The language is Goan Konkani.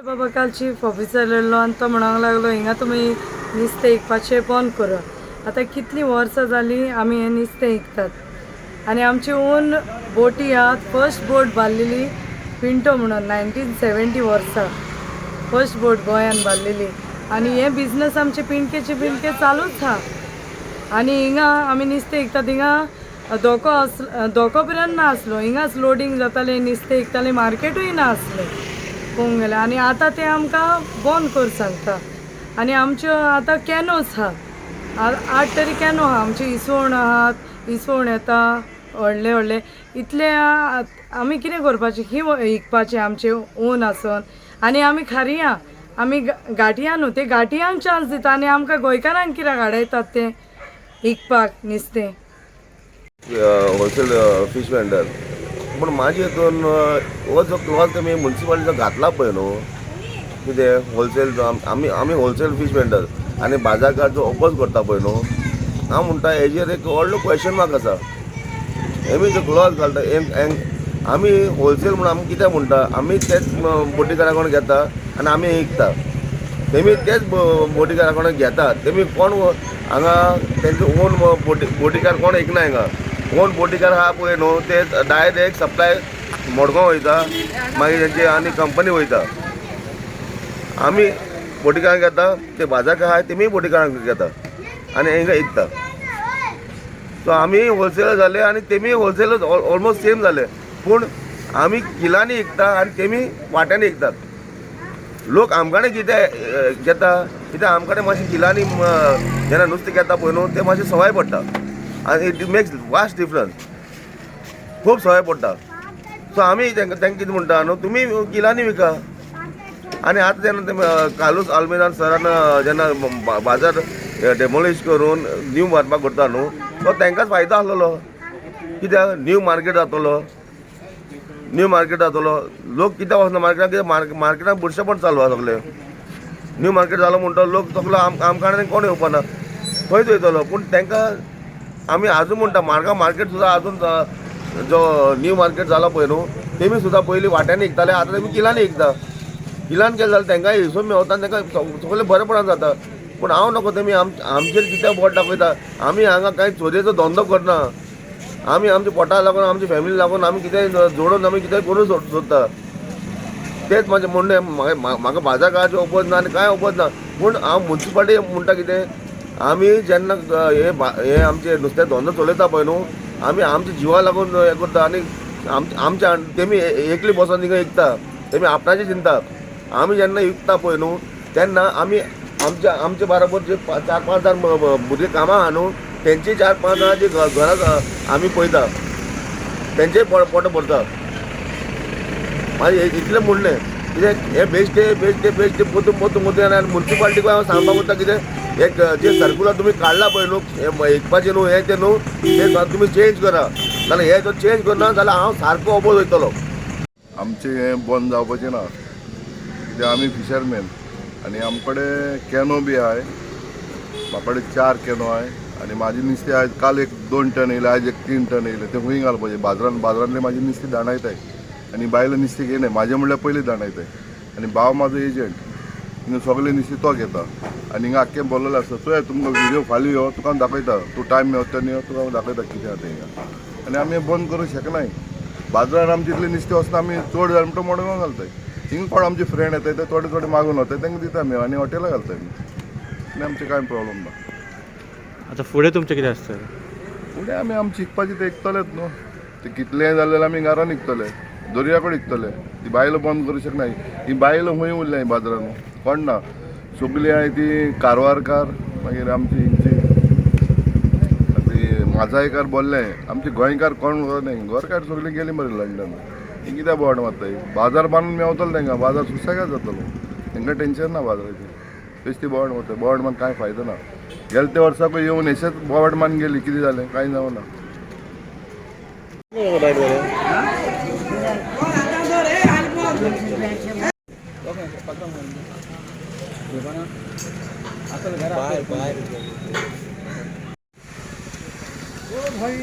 बाबा काल चीफ ऑफिसर येयल्लो आनी तो म्हणूंक लागलो हिंगा तुमी नुस्तें विकपाचें बंद करा. आतां कितलीं वर्सां जालीं आमी हें नुस्तें विकतात आनी आमची ओन बोटी आहात. फर्स्ट बोट बांदलेली पिंटो म्हणून 1970 वर्सां फर्स्ट बोट गोंयान बांदलेली आनी हे बिजनस आमचे पिंटकेचे पिंटके चालूच आहा. आनी हिंगा आमी नुस्तें विकतात. हिंगा धोको आस धोको पर्यंत ना आसलो, हिंगाच लोडींग जातालें, नुस्तें विकतालें, मार्केटूय ना आसलें पळोवंक गेल्यार. आनी आतां तें आमकां बंद कर सांगता. आनी आमच्यो आतां कॅनोस आहा, 8 तरी कॅनो आहा आमचे. इसवण आहात, इसवण येता व्हडले व्हडले इतले. आमी कितें करपाचें, खंय विकपाचें आमचे ओन आसून. आनी आमी खारयां, आमी घाटयां न्हू, ते घाटयांक चान्स दिता आनी आमकां गोंयकारांक कित्याक हाडयतात ते विकपाक नुस्तें. होलसेल फीश वेंडर पूण म्हाजे हितून हो जो क्लॉज तुमी मुन्सिपालिटीचो घातला पळय न्हू, कितें होलसेल, आमी आमी होलसेल फीश वेंडर आनी बाजारकार जो ओपोज करता पळय न्हू, हांव म्हणटा हेजेर एक व्हडलो क्वेशन मार्क आसा. हेमी जो क्लॉज घालता, आमी होलसेल म्हणून आमी कितें म्हणटा, आमी तेच बोटीकारा कडून घेता आनी आमी विकता. तेमी तेच बोटीकारा कडून घेता. तेमी कोण हांगा तेंचे ओन बोटीकार कोण विकना. हिंगा ओन बोटीकार आहा पळय न्हू, ते डायरेक्ट सप्लाय मडगांव वयता, मागीर तेंची आनी कंपनी वयता. आमी बोटीकारांक घेता, ते बाजारकार आहाय तेमी बोटीकारांक घेता आनी हिंगा विकता. सो आमी होलसेलर जाले आनी तेमी होलसेलर ऑलमोस्ट सेम जाले, पूण आमी किलांनी विकता आनी तेमी वाट्यांनी विकतात. लोक आमकां कितें घेता, कित्याक आमकां मातशें किलांनी जेन्ना नुस्तें घेता पळय न्हू, तें मातशें सवाय पडटा आनी it makes vast difference, खूब सवाय पडटा. सो आमी तांकां तांकां कितें म्हणटा न्हू, तुमी किलांनी विका. आनी आतां जेन्ना ते कार्लूस आल्मेदान सरान जेन्ना बाजार डेमोलिश करून न्यू मारपाक करता न्हू, तो तांकांच फायदो आसलेलो. कित्याक न्यू मार्केट जातलो, न्यू मार्केट जातलो, लोक कित्याक वचना मार्केटान? कित्याक मार्केटान बुरशेपण चालू आसा सगळें. न्यू मार्केट जालो म्हणटो लोक सगलो आमकां कोण येवपा ना, खंयच वयतलो. पूण तांकां आमी आजून म्हणटा, मार्गांव मार्केट सुद्दां आजून जो न्यू मार्केट जाला पळय न्हू, तेमी सुद्दां पयलीं वाट्यांनी विकताले, आतां तेमी किलांनी विकता. किलान केलें जाल्यार तांकां हिशोब मेवता आनी तांकां सगळें बरेपणान जाता. पूण हांव नको तेमी आमचेर कित्याक बोट दाखयता. आमी हांगा कांय चोरयेचो धंदो करना. आमी आमच्या पोटा लागून, आमच्या फॅमिली लागून आमी कितेंय जोडून आमी कितेंय करूं सोदता. तेच म्हाजें म्हणणें. म्हाका बाजारकाराचें ओपोज ना आनी कांय ओपोज ना, पूण हांव मुन्सिपालिटी म्हणटा कितें, आमी जेन्ना हे हे आमचे नुस्तें धंदो चलयता पळय न्हू, आमी आमच्या जिवा लागून हें करता आनी आमच्या तेमी एकली बसोन थिंगा विकता, तेमी आपणाचें चिंता. आमी जेन्ना विकता पळय न्हू, तेन्ना आमी आमच्या आमचे बरोबर जे 4-5 जाण भुरगे कामां आहा न्हू, तेंची 4-5 जाणां जी घरां आमी पळयता, तेंचेय पोट भरता. मागीर इतलें म्हणलें कितें, हे बेश्टे बेश्टे बेश्टे पोतून पोतून पोतून. आनी मुन्सिपालिटीक हांव सांगपाक वता कितें, एक जे सर्कुलर तुमी काडला पळय न्हू, हें विकपाचें न्हू, हें तें न्हू, तें तुमी चेंज करा. जाल्यार हें जर चेंज करना जाल्यार हांव सारको ओपोज वयतलो. आमचें हें बंद जावपाचें ना, कित्याक आमी फिशरमॅन आनी आमकडे कॅनो बी आहाय. म्हाका कडेन 4 कॅनो आहाय आनी म्हाजी नुस्तें आयज काल एक 2 टन येयलें, आयज एक 3 टन येयलें. तें खंय घालपाचें? बाजारान बाजारांतलें म्हाजें नुस्तें दांडायताय आनी बायलां नुस्तें घेयनाय. म्हाजें म्हणल्यार पयलीं दांडायताय आनी भाव म्हाजो एजंट, हिंगा सगळें नुस्तें तो घेता आनी हिंगा आख्खें बोल्लेलें आसता. चोया, तुमकां व्हिडियो फाल्यां यो, तुका हांव दाखयता. तूं टायम मेवता तेन्ना यो, तुका हांव दाखयता कितें आहा तें हिंगा. आनी आमी बंद करूंक शकनाय. बाजारान आमचे इतलें नुस्तें वचना. आमी चड जालें म्हणटा मडगांव घालताय. हिंगा कोण आमचे फ्रेंड येताय, ते थोडे थोडे मागून वताय, तांकां दिता आमी आनी हॉटेलां घालताय आमी. आनी आमचें कांय प्रॉब्लम ना. आतां फुडें तुमचें कितें आसतलें? फुडें आमी आमचें विकपाचें तें विकतलेच न्हू. ते कितलेंय जालें जाल्यार आमी घरान विकतले, दर्या कडेन विकतले. ती बायलां बंद करूं शकनाय. ही बायलां खंय उरल्या बाजारान? कोण ना. सगळीं आहाय ती कारवारकार, मागीर आमची हिंची ती माजायकार बोल्ले. आमचे गोंयकार कोण उरनाय. गोंयकार सगळीं गेली मरे लंडन. ही कित्याक बोवाळ मारताय? बाजार बांदून मेवतलो तांकां, बाजार सुसेगाद जातलो, तांकां टेन्शन ना बाजाराचें. बेश्टी बोवाळ मारता, बोवाळ मारून कांय फायदो ना. गेले ते वर्साकूय येवन अशेंच बोवाळ मारून गेली, कितें जालें? कांय जावना. ओ भाई.